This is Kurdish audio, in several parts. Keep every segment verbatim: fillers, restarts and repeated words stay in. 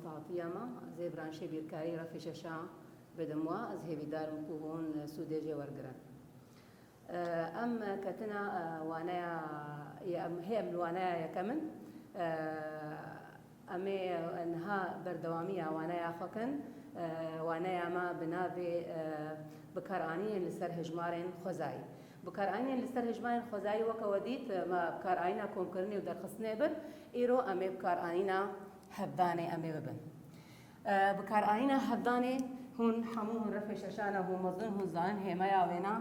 Saetiya me, ez ê branşê bîrkarî refê şeşa bidim we, ez hêvîdar im ku hûn sûdê jê wergirin. Em ketina, e, waneya, em, hê em li waneya yekem in. E, em ê niha berdewamiya waneya xwe kin. E, waneya me bi navê, e, bikaranînên li ser hejmarên xwezayî. Bikaranînên li ser hejmarên xwezayî weke we dît, me bikaranîna komkirinê û derxistinê bir, îro em ê bikaranîna hevdanê em ê bibin. E, bikaranîna hevdanê hûn hemû hûn refê şeşana hûn mezin hûn zanin hêmeya wêna,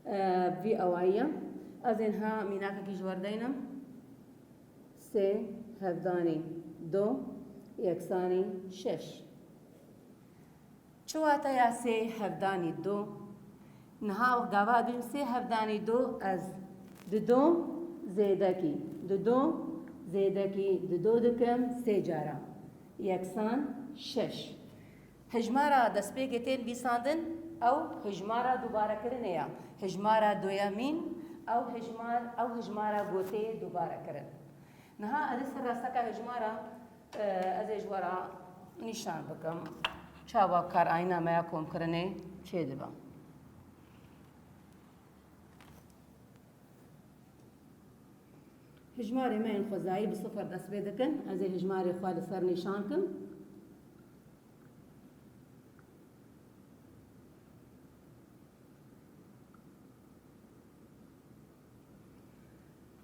e, vî awayî ye. Ez ê niha mînakekî ji we re deynim. Sê hevdanî du yeksanî şeş. Çi wateya sê hevdanî du? Niha gava dibim sê hevdanî du, ez didu zêdekî, didu zêdekî, didu dikim sê cara. Yeksan şeş. Hejmara destpêkê tên nivîsandin, ew hejmara dubarekirinê ye. Hejmara duyemîn, ew hejmar, ew hejmara gotê dubarekirin. Niha ez ê ser rasteka hejmara, e, ez ê ji we re nîşan bikim. Çawa karanîna me ya komkirinê çêdibe. Hejmarê me yên xwezayî bi sifir dest pê dikin. Ez ê hejmarê xwe li ser nîşan kim.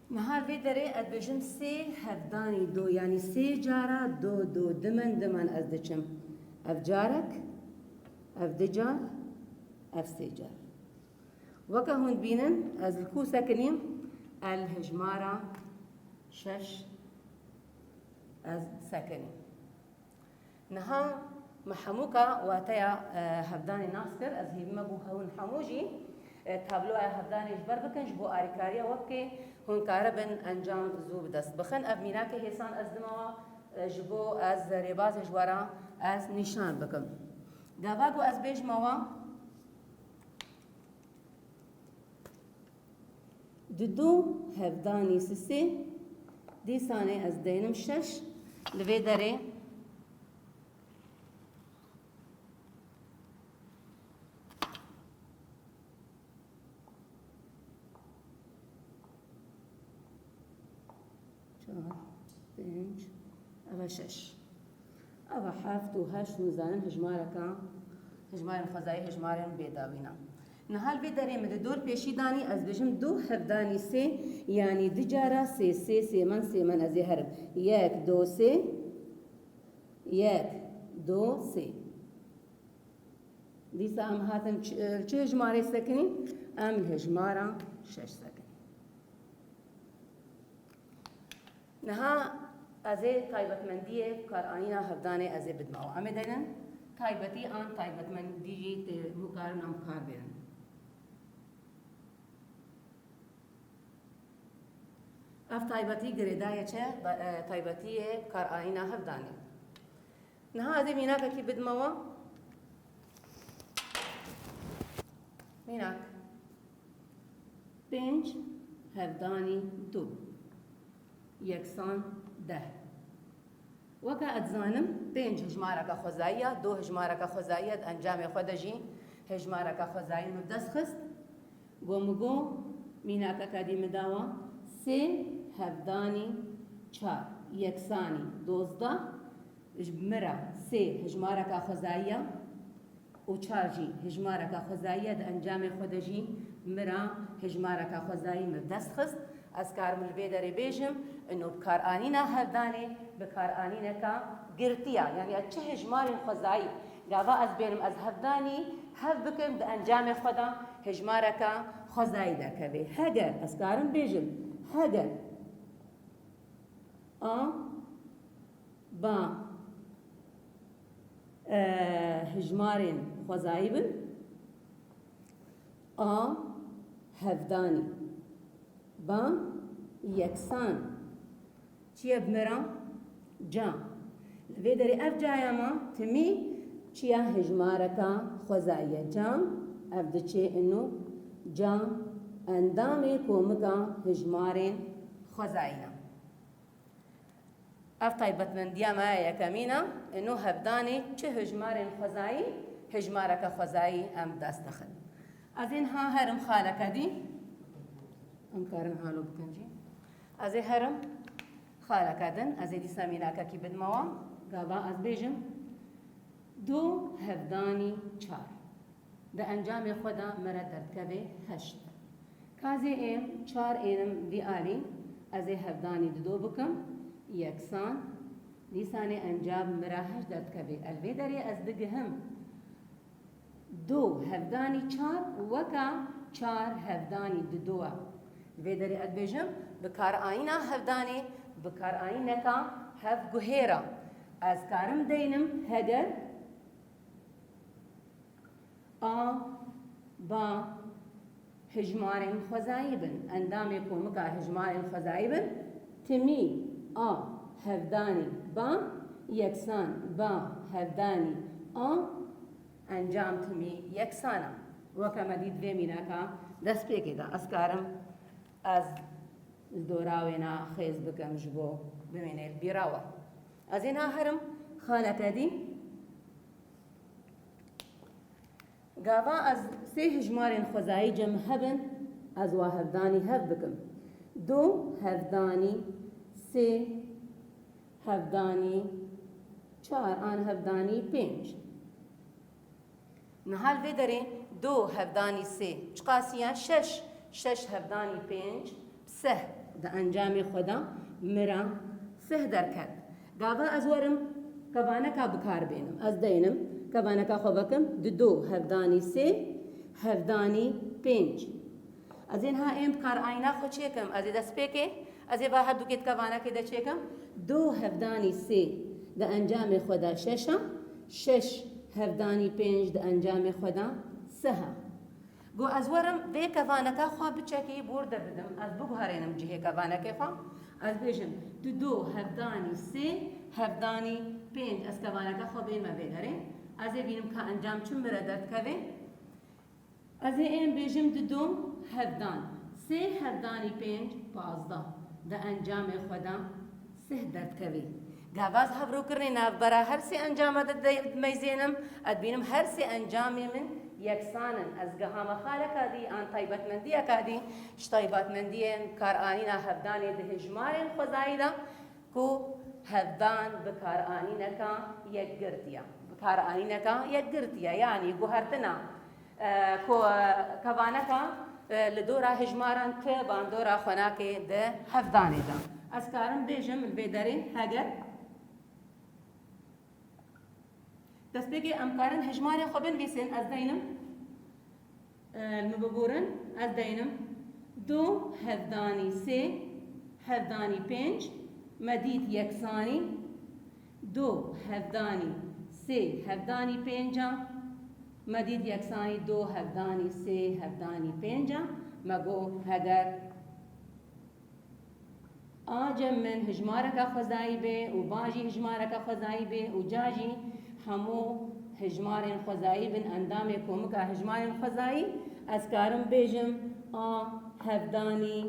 Niha li vê derê ez dibêjim sê hevdanî du, yanî sê cara du, du, dimen, dimen ez diçim. Ev carek, ev du car, ev sê car. Weke hûn dibînin, ez li ku sekinîm? Ez li hejmara şeş ez sekinîm. Niha me hemûka wateya, e, hevdanê nas kir. Ez hêvî me ku hûn hemû jî, e, tabloya hevdanê ji ber bikin, ji bo alîkariya we bike, hûn karibin encam zû bi dest bixin. Ev mînakê hêsan ez dime we, e, ji bo ez rêbazê ji we re ez nîşan bikim. Gava ku ez bêjime we, Didu hevdanî sisê, dîsanê ez deynim şeş, li vê derê çar, pênc, eva şeş. Eva heft û heşt hûn zanin hejmareka, hejmarên xwezayî hejmarên bêdawî ne. Niha li vê derê min di dor pêşî danî, ez bêjim du hevdanî sê, yanî du cara sê, sê, sêmen, sêmen, ez ê herim. Yek, du, sê, yek, du, sê. Dîsa em hatin çi, çi hejmarê sekinî? Em li hejmara şeş sekinî. Niha ez ê taybetmendiyê bikaranîna hevdanê ez ê bidime we. Em ê denin taybetî an taybetmendî jî tê hûn karin em bi kar bênin. Ev taybetî girêdayê çi? Ba-, e, taybetiyê bikaranîna hevdanê. Niha ez ê mînakekî bidime we. Mînak. Pênc hevdanî du yeksan deh. Weke ez dizanim, pênc hijmareke xwezayî ye, du hijmareke xwezayî ye, di encamê xwe de jî hijmareke xwezayî min bi dest xist. Got min got, mînakeke dî min dawa, sê hevdanî çar yeksanî dozdeh, ji min re sê hijmareke xwezayî ye û çar jî hijmareke xwezayî ye, di encamê xwe de jî min re hijmareke xwezayî min bi dest xist. Ez karim li vê derê bêjim, ino bikaranîna hevdanê bikaranîneka girtî ye. Yanî ez çi hijmarên xwezayî gava ez bênim, ez hevdanî hev bikim, di encamê xwe de hijmareka xwezayî derkevê. Heger, ez karim bêjim, heger a ba, e, hijmarên xwezayî bin, a hevdanî, ba yeksan. Çi ye bi me re? Ca. Li vê derê ev caya me timî çi ye? Hijmareka xwezayî ye. Ca, ev diçe ino ca endamê komika hijmarên xwezayî ne. Ev taybetmendiya me ya yekemîn e, ino hevdanê çi hijmarên xwezayî, hijmareke xwezayî em dest dixin. Ez ê niha herim xaleke dî. Em karin halo bikin jî. Ez ê herim xaleke din, ez ê dîsa mînakekî bidime wan. Gava ez bêjim du hevdanî çar. Di encamê xwe de min re derdikeve heşt. Ka ez ê êm çar ênim vî alî, ez ê hevdanî dido bikim, yeksan, dîsanê encam min re heşt derdikeve. Ez vê derê ez digihim du hevdanî çar weka çar hevdanî dido e. Di vê derê ez dibêjim, bi karayîna hevdanê, bi karayîneka hevguhêr e. Ez karim deynim heger a, ba, hijmarên xwezayî bin. Endamê komika hijmarên xwezayî bin, timî a hevdanî ba yeksan ba hevdanî a, encam timî yeksan e. Weke me dît vê mînaka destpêkê de, ez karim ez li dora wêna xêz bikim ji bo bimîne li bîra we. Ez ê niha herim xaleke dî. Gava ez sê hijmarên xwezayî cem hebin, ez wa hevdanî hev bikim. Du hevdanî sê hevdanî çar an hevdanî pênc. Niha li vê derê du hevdanî sê çiqasî ye? Şeş. Şeş hevdanî pênc seh. Di encamê xwe de min re seh derket. Gava ez werim kevaneka bi kar bênim. Ez deynim kevaneka xwe vekim, di du hevdanî sê hevdanî pênc. Ez ê niha êm bi karayîna xwe çêkim. Ez ê destpêkê, ez ê va herdukê di kevanekê de çêkim. Du hevdanî sê di encamê xwe de şeş e, şeş hevdanî pênc di encamê xwe de seh e. Got ez werim vê kevaneka xwe biçekî bûr de bidim, ez biguherînim cihê kevanekê xwe. Ez bêjim, di du hevdanî sê hevdanî pênc, ez kevaneka xwe bênime vê derê. Ez ê bînim ka encam çi min re derdikeve. Ez ê ên bêjim di du hevdan, sê hevdanî pênc pazdeh, di encamê xwe de sih derdikevî. Gava ez hevrokirinê navbera her sê encama de de-, meyzênim, ez dibînim her sê encamê min yeksan in. Ez gihame xaleka dî an taybetmendiyeka dî, ji taybetmendiyên karanîna hevdanê di hejmarên xwezayî de, ku hevdan bikaranîneka yekgirtî ye. Bikaranîneka yekgirtî ye, yanî guhertina, e, ku, e, kevaneka, e, li dora hejmaran ti bandora xwenakê di hevdanê de. Ez karim bêjim li vê derê heger destpêkê em karin hejmarê xwe binivîsin, ez deynim. Em biborin, ez deynim. Du hevdanî sê hevdanî pênc, me dît yeksanî. Du hevdanî sê hevdanî pênc e, me dît yeksanî du hevdanî sê hevdanî pênc e, me got heger A cem min hijmareka xwezayî bê û ba jî hijmareka xwezayî bê û ca jî hemû hijmarên xwezayî bin endamê komika hijmarên xwezayî, ez karim bêjim A hevdanî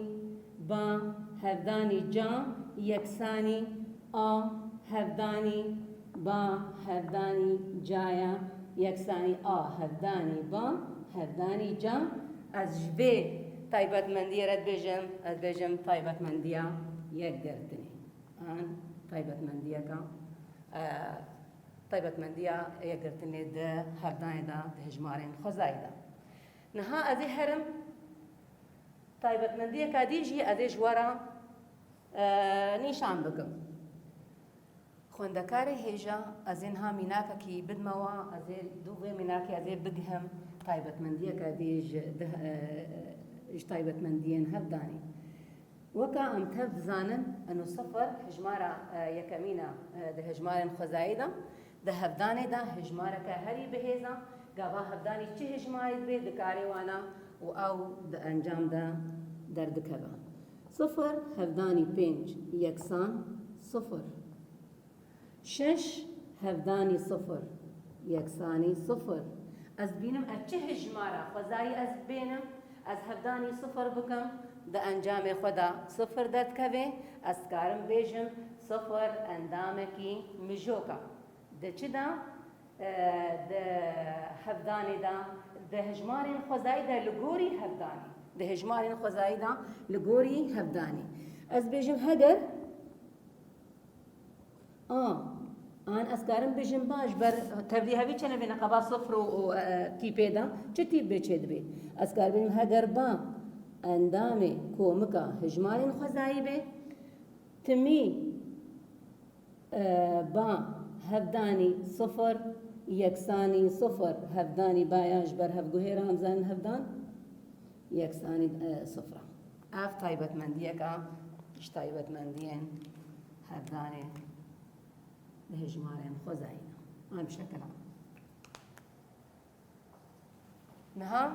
ba hevdanî ca yeksanî A hevdanî ba hevdanî ca ye yeksanî A hevdanî ba hevdanî ca. Ez ji vê taybetmendiyê re dibêjim, ez dibêjim taybetmendiya yekgirtinê. An taybetmendiyeka, e, taybetmendiya yekgirtinê di hevdanê de, di hejmarên xwezayî de. Niha ez ê herim taybetmendiyeka dî jî ez ê ji we re, e, nîşan bikim. Xwendekarê hêja, ez ê niha mînakekî bidime we, ez ê du vê mînakê ez ê bigihim taybetmendiyeke dî ji, di, e, ji taybetmendiyên hevdanê. Weka em tev dizanin, eno sifir, hijmara, e, yekemîn e, e, di hejmarên xwezayî de, di hevdanê de hejmareke herî bihêz e, gava hevdanî çi hejmarî dibe, dikarê wana û ew di encam de derdikeve. Sifir hevdanî pênc yeksan sifir. Şeş hevdanî sifir yeksanî sifir. Ez dibînim ez çi hejmara xwezayî ez bênim, ez hevdanî sifir bikim, di encamê xwe de sifir derdikeve, ez dikarim bêjim Sifir endamekî mijok e. Di çi de? E, di hevdanê de, di hejmarên xwezayî de li gorî hevdanê. Di hejmarên xwezayî de li gorî hevdanê. Ez bêjim heger A, an ez karim bêjim ba, ji ber tevlî hevî çene vê neqeba sifir û, û, e, tîpê de, çi tîp bê çê dibê? Ez karim bêjim heger ba endamê komika hejmarên xwezayî bê, timî, e, ba hevdanî sifir, yeksanî sifir, hevdanî ba ya ji ber hevguhêran zanin hevdan, yeksanî, e, sifir e. Ev taybetmendiyeka ji taybetmendiyên hevdanê di hejmarên xwezayî de. Em şekila. Niha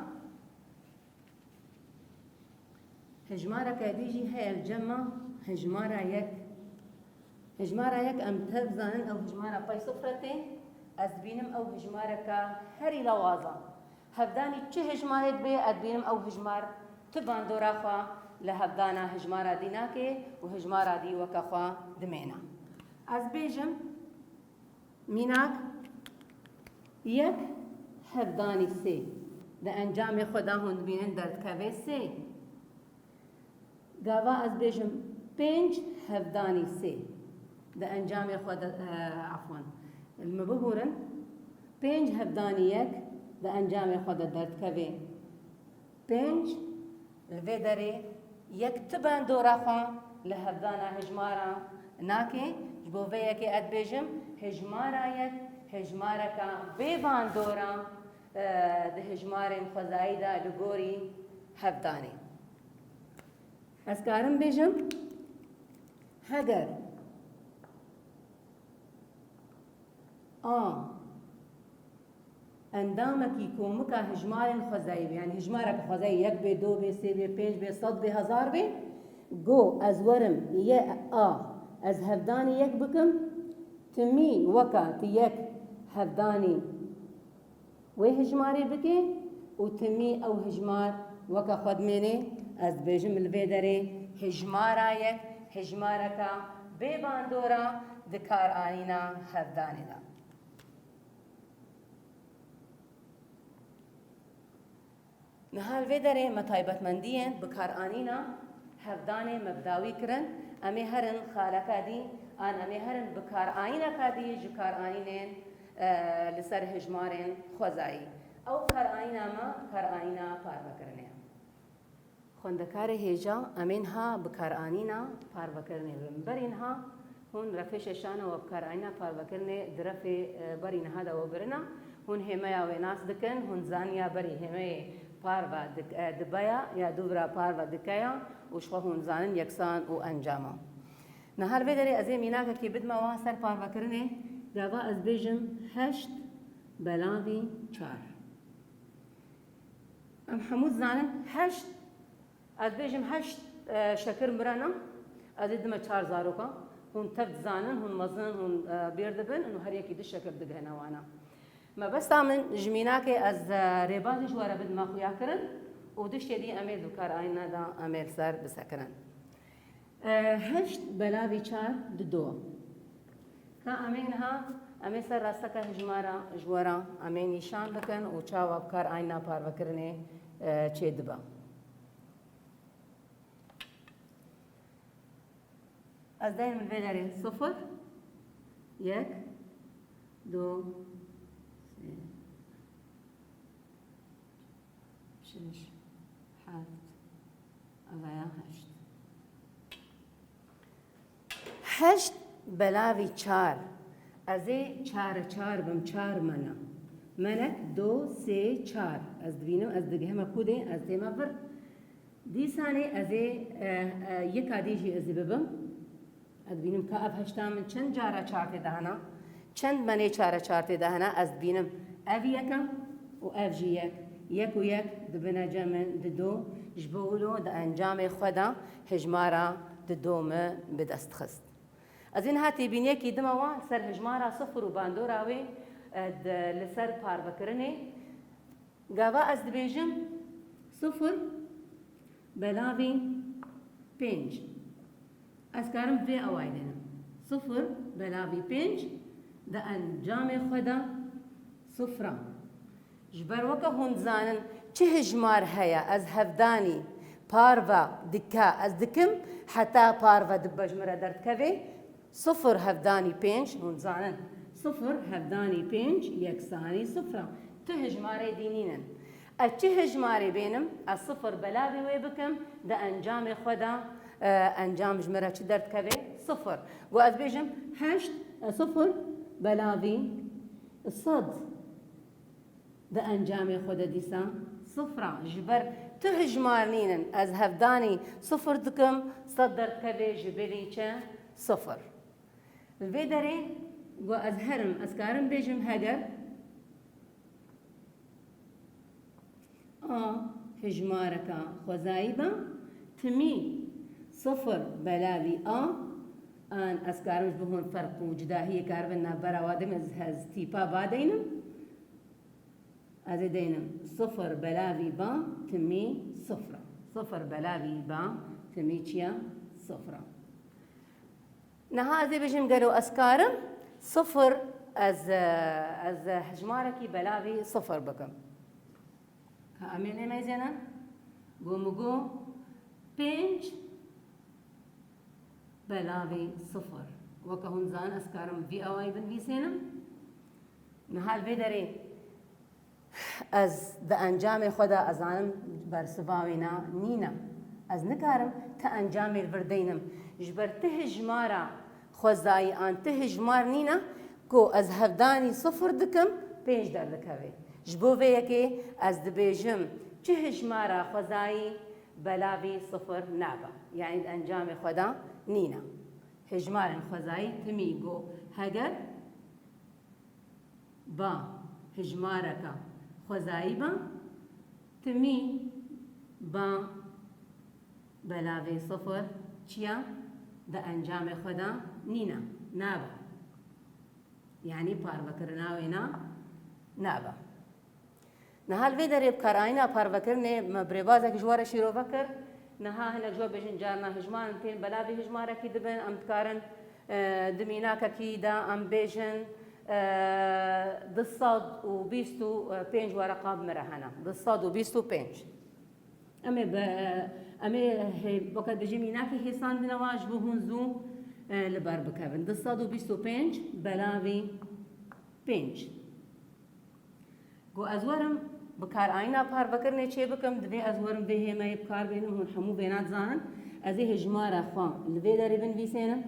hejmareke dî jî heye li cem me, hejmara yek. Hejmara yek em tev zanin ew hejmara pey sifir e tê. Ez dibînim ew hejmareke herî lawaz e. Hevdanî çi hejmarê dibe, ez dibînim ew hejmar tu bandora xwe li hevdana hejmara dî nake û hejmara dî weke xwe dimêne. Ez bêjim, mînak, yek hevdanî sê. Di encamê xwe de hûn dibînin derdikeve sê. Gava ez bêjim pênc hevdanî sê. Di encamê xwe de, e, efwan, li min bibûrin, pênc hevdanî yek di encamê xwe de derdikeve pênc, li vê derê yek ti bandora xwe li hevdana hejmara nake. Ji bo vê yekê ez dibêjim hejmara yek hejmareka bê bandora, e, di hejmarên xwezayî de li gorî hevdanê. Ez karim bêjim, heger A endamekî komika hejmarên xwezayî be, yanî hejmareke xwezayî yek bê, do bê, sê bê, pênc bê, sed bê, hezar bê, go ez werim ye A, ez hevdanî yek bikim, timî weka ti yek hevdanî wê hejmarê bike û timî ew hejmar weke xwe dimêne, ez dibêjim li vê derê hejmara yek hejmareka bê bandora di karanîna hevdanê de. Niha li vê derê me taybetmendiyên bikaranîna hevdanê me bi dawî kirin. Em ê herin xaleka dî, an em ê herin bikaranîneka dî ji karanînên, e, li ser hejmarên xwezayî. Ew karanîna me, karanîna parvekirinê ye. Xwendekarê hêja, em ê niha bikaranîna parvekirinê bibin. Berî niha hûn refê şeşan e we bikaranîna parvekirinê di refê, e, berî niha de we birina. Hûn hêmeya wê nas dikin, hûn zaniya berî hêmeyê parve dik-, e, dibe ya, ya dûvira parve dike ya û ji xwe hûn zanin yeksan û encam e. Niha li vê derê ez ê mînakekê bidime wan ser parvekirinê, gava ez bêjim heşt belavî çar. Em hemû dizanin heşt, ez bêjim heşt, e, şekir mirena, ez ê dime çar zaroka. Hûn tev dizanin, hûn mezin in, hûn, e, bîr dibin û her yekî du şekir digihine wana. Mebesta min ji mînakê ez, e, rêbazî ji we re bidime xuya kirin û du ştê dî em ê di karanîna de em ê li ser bisekirin. E, heşt belavî çar di do. Ka em ê niha, em ê ser rasteke hejmara ji we re em ê nîşan bikin û çawa bi karanîna parvekirinê, e, çêdibe. Ez dayim li vê derê sifir, yek, du, sê, şeş, heft, ev ya heşt. Heşt belavî çar. Ez ê çar çar bim, çar mena. Menek, do, sê, çar. Ez dibînim, ez digihime kûdê, ez tême vir. Dîsanê ez ê, e, e, yeka dî jî ez ê bibim. Ez dibînim ka ev heşta min çend cara çar tê de hene, çend menê çara çar tê de hene, ez dibînim ev yek e û ev jî yek. Yek û yek dibine cem min di do. Ji bo wilo di encamê xwe de hejmara di do min bi dest xist. Ez ê niha têbîniyekî dime wan ser hejmara sifir û bandora wê, e, di, li ser parvekirinê. Gava ez dibêjim sifir belavî pênc. Ez karim vê awayî bênim. Sifir belavî pênc di encamê xwe de sifir e. Ji ber weke hûn dizanin çi hijmar heye ez hevdanî parve dike ez dikim, heta parve dibe ji min re derdikeve sifir hevdanî pênc, hûn dizanin sifir hevdanî pênc yeksanî sifir e. Tu hijmarê dî nînin. Ez çi hijmarê bênim, ez sifir belavî wê bikim, di encamê xwe de, e, encam ji min re çi derdikeve? Sifir. Got ez bêjim heşt, e, sifir belavî sed. Di encamê xwe de dîsa sifir e. Ji ber tu hijmar nînin, ez hevdanî sifir dikim, sed derdikeve ji bilî çi? Sifir. Li vê derê got ez herim, ez karim bêjim heger A hijmareka xwezayî be, timî sifir belavî A, an ez karim ji bo hûn ferq û cudahiyê karibin navbera wa deynim, ez, ez tîpa ba deynim. Ez ê deynim sifir belavî ba, timî sifir e. Sifir belavî ba, timî çi ye? Sifir e. Niha ez ê bêjim gelo ez karim sifir, ez, ez hijmarekî belavî sifir bikim. Ka em ê nemeyzêne, got min got pênc belavî sifir. Weke hûn dizanin ez karim vî awayî binivîsênim. Niha li vê derê Ez di encamê xwe de ez zanim bersiva wê na nîne. Ez nikarim ti encamê li vir deynim. Ji ber ti hijmara xwezayî an ti hijmar nîne ku ez hevdanî sifir dikim, pênc derdikeve. Ji bo vê yekê ez dibêjim çi hijmara xwezayî belavî sifir nabe. Yanî di encamê xwe de nîne. Hijmarên xwezayî timî ku heger ba hijmareka xwezayî be, timî ba belavê sifir çi ye? Di encamê xwe de nîne, nabe. Yanî parvekirina wê na, nabe. Niha li vê derê bi karayîna parvekirinê me bi rêbazek ji we re şîrove kir. Niha hinek ji we bêjin carna hijmarên tên belavî hijmarekî dibin. Em dikarin, e, di mînakekî de em bêjin, e, du sed û bîst û pênc wereqa bi min re hene. Du sed û bîst û pênc. Em ê bi, em ê hê, weke dibêjin mînakê hêsandine wa ji bo hûn zû, e, li ber bikevin. Du sed û bîst û pênc belavî pênc. Got ez werim bi karayîna parvekirinê çê bikim, divê ez werim vê hêmeyê bi kar bênim, hûn hemû vêna dizanin. Ez ê hijmara xwe li vê derê binivîsênim.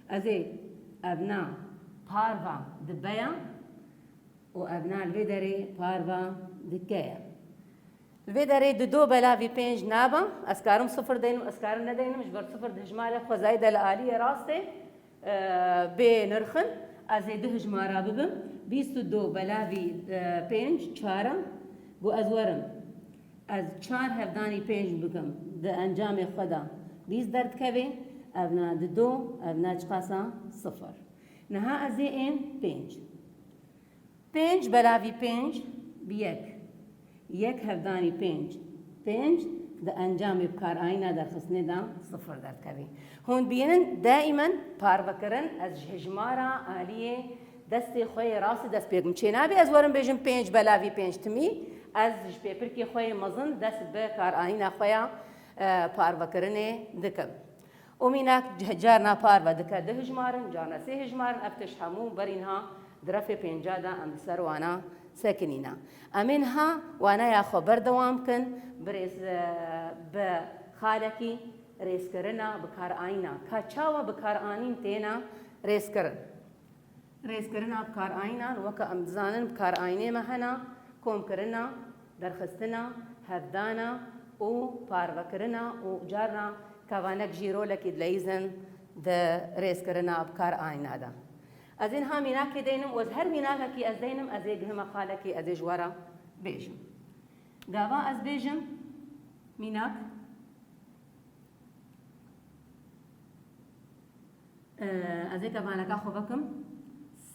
Ez ê evna parva dibe ya û evna li vê derê parva dike ye. Li vê derê dido belavî pênc nabe. Ez karim sifir deynim, ez karim nedeynim, ji ber sifir di hijmarê xwezayî de li aliyê rastê, e, bê nirxin. Ez ê du hijmara bibim. Bîst û du belavî, e, pênc, çar e. Got ez werim. Ez çar hevdanî pênc bikim. Di encamê xwe de bîst derdikeve. Evna dido, evna çiqasa? Sifir. Niha ez ê êm pênc. Pênc belavî pênc bi yek. Yek hevdanî pênc. Pênc di encamê bikarayîna derxistinê de sifir derdikevî. Hûn bînin daîmen parvekirin ez ji hijmara aliyê destê xwe yê rastî dest pê dikim. Çênabê ez werim bêjim pênc belavî pênc timî, ez ji pêpirkê xwe yê mezin dest bi karayîna xwe ya, e, parvekirinê dikim. Û mînak carna parve dike du hijmarin, carna sê hijmarin, ev tişt hemû berî niha di refê pênca de em li ser wana sekinîne. Em ê niha waneya xwe berdewam bikin, bi rêz-, bi xalekî rêzkirina bikarayîna. Ka çawa bikaranîn têne rêzkirin? Rêzkirina bikarayînan, weke em dizanin bikarayînê me hene, komkirina, derxistina, hevdana û parvekirina û carna kevanek jî rolekî dileyîzin di rêzkirina bikarayîna de. Ez ê niha mînakê deynim û ez her mînakekî ez deynim, ez ê gihime xalekî ez ê ji we re bêjim. Gava ez bêjim mînak, Ee, ez ê kevaneka xwe vekim.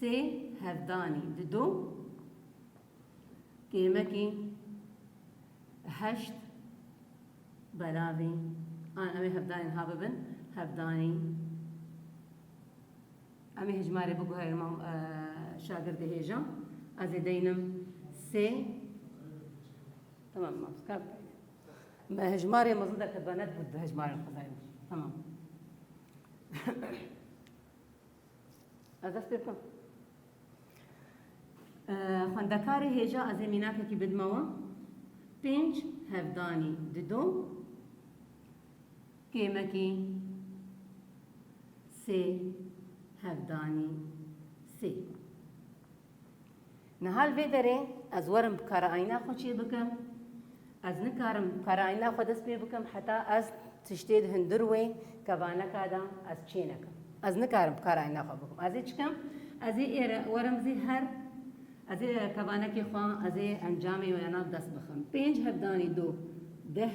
Sê hevdanî dido, kêmekî heşt belavî. An em ê hevdanî niha bibin. Hevdanî Em ê hejmarê biguherin mam, e, şagirdê hêja. Ez ê deynim sê. Tamam, mam, kar. Me hejmarê mezin derket, be net bû di hejmarên xwe dayim. Tamam. Ez dest pê bikim. E, xwendekarê hêja, ez ê mînakekî bidime we. Pênc hevdanî dido, kêmekî sê hevdanî sê. Niha li vê derê ez werim bi kara ayna xwe çê bikim. Ez nikarim bi kara ayna xwe dest pê bikim heta ez tiştê di hundir wê kevaneka de ez çê nekim. Ez nikarim bi kara ayna xwe bikim. Ez ê çi kim? Ez ê êre werim zî her, ez ê kevanekê xwe, ez ê encamê wêna dest bixim. Pênc hevdanî du, deh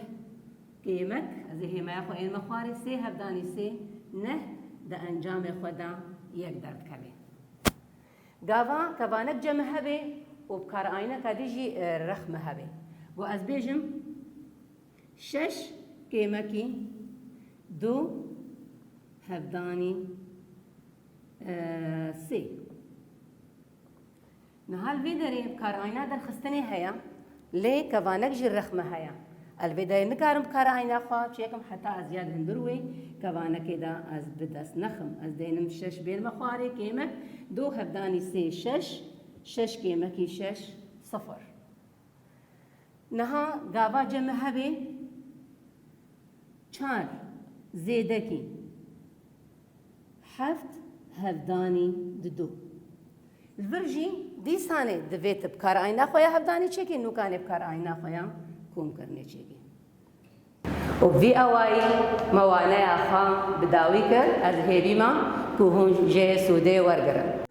kêmek, ez ê hêmaya xwe ênime xwarê, sê hevdanî sê, neh, di encamê xwe de yek derdikeve. Gava kevanek cem hebe û bi kar ayneka dî jî, e, rex me hebe. Got ez bêjim şeş kêmekî du hevdanî, e, sê. Niha li vê derê bi kar ayna derxistinê heye, lê kevanek jî rex me heye. Ez li vê derê nikarim bi kar ayna xwe çêkim heta ez ya di hundir wê kevanekê de ez bi dest nexim. Ez dênim şeş bênime xwarê kêmek, du hevdanî sê şeş, şeş kêmekî şeş sifir. Niha gava cem me hebe çar zêdekî heft hevdanî didu. Li vir jî dîsanê divê tu bi kar ayna xwe ya hevdanî çêkî, nûkanê bi kar ayna xwe ya komkirinê çêkî. Û vî awayî me waneya xwe bi dawî kir, ez hêvî me ku hûn jê sûdê wergirin.